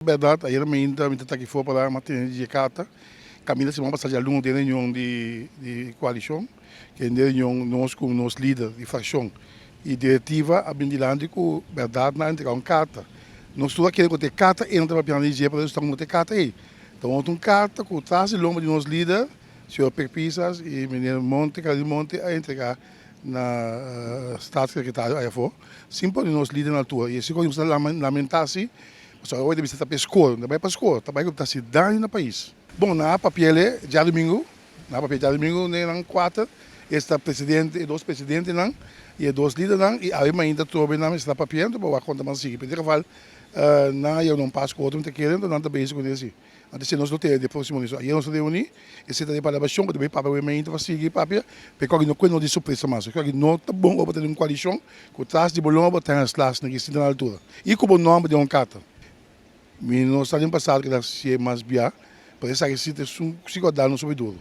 Bèrdat, ayera mainta mi ta taki for para m'a tene di Jakarta, kaminda siman pasá djalungu den reunion di di koalishon, ke den reunion nos ku nos lider di frakshon i direktiva a bin dilanti ku bèrdat nan a entrega un karta. Nos tur a kere ku ta e karta ei nan ta papiando di dje, pero esaki no ta e karta ei. Ta un karta ku tras di lomba di nos lider, señor Pek Pisas i meneer Monte, Carolyn Monte a entrega na Staatssecretario aya afó, sin pone nos lider na altura. I esei ku nos ta lamentá si, pasobra awor e ta bisa ta pa e skol, no ta bai pa skol, ta bai ku ta hasi daño na pais. Bon, nan a papi'el djadumingu, nan a papia djadumingu den nan kuater, esta presidente, e dos presidentenan i e dos lidernan, i awe mainta trobe nan mester ta papiando pa wak kon ta ban sigui. Pero den geval nan a yega na un pas ku otro, mi ta kere, enton nan ta bezig ku esei. Antes si nos lo tene di proximo reunion. Ayer nos a reuni, esei ta den palabracion cu ta bay papia awe mainta pa sigui papia, pero cu aki no cuenta di sorpresa mas. Cu aki no ta bon ora bo ta den un coalicion cu tras di bo lomba bo ta haña slas na ki sinta na altura y cu bo nomber den un carta. Mi no sa den pasado keda hacié mas bia, pero esaki si ta esun si cu a dal nos hopi duro.